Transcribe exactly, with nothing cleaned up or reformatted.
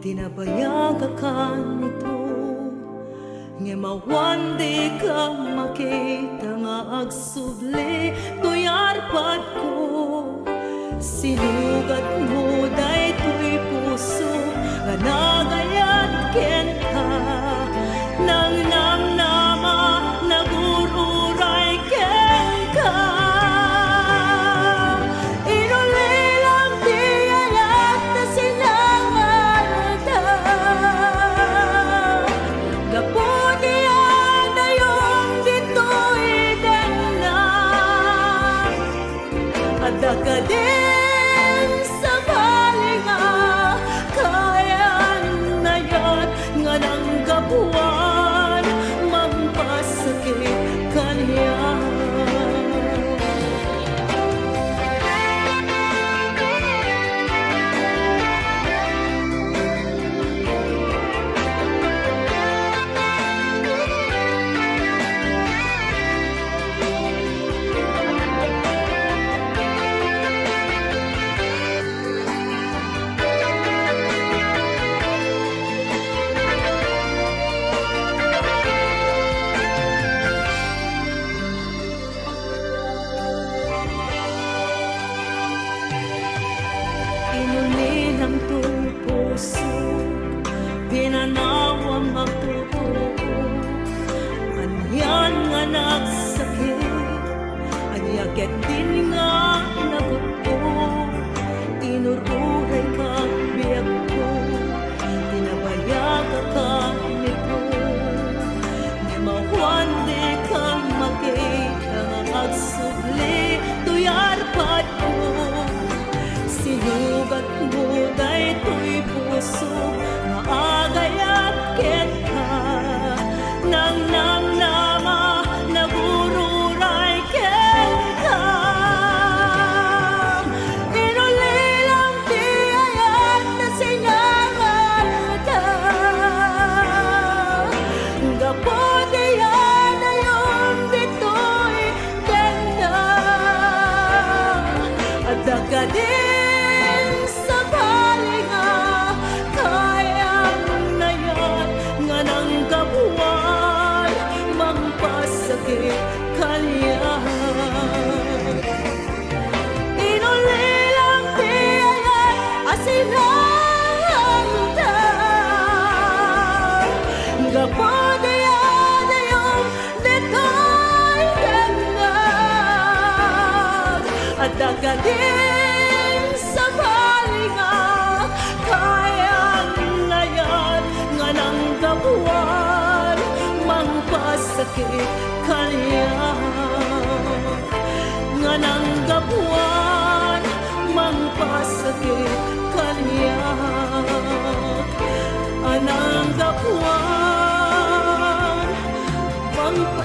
Dinabayagak kanito, ngem awan dika makita nga agsubli toy arpadko. Sinugatmo daytoy puso nga nagayat kenka, nangnamnama, nagur-uray kenka. Inulilang ti ayat ta sinangalda. Gapu ti adayon ditoy denna, adda kadin sabali nga kayan nayat nga nanggapuan mangpasakit kaniak. Inunilam toy puso, pinanawam nga pupuok. Anian nga nagsakit, ania ketdin nga nagut-ok. Inur-urayka biagko, dinabayagak kanito. Ngem awan dika makita nga agsubli toy arpadko. Sinugatmo daytoy puso nga agayat kenka, nangnamnama, nagur-uray kenka. Inulilam ti ayat ta sinangalda. Gapu ti adayon ditoy denna, adda kadin sabali nga kayan nayat nga nanggapuan mangpasakit kaniak. Inulilam ti ayat a sinangalda. Gapu ti adayon ditoy denna, adda kadin sabali nga kayan nayat nga nanggapuan mangpasakit kaniak. Nga nanggapuan mangpasakit kaniak. A nanggapuan mangpa-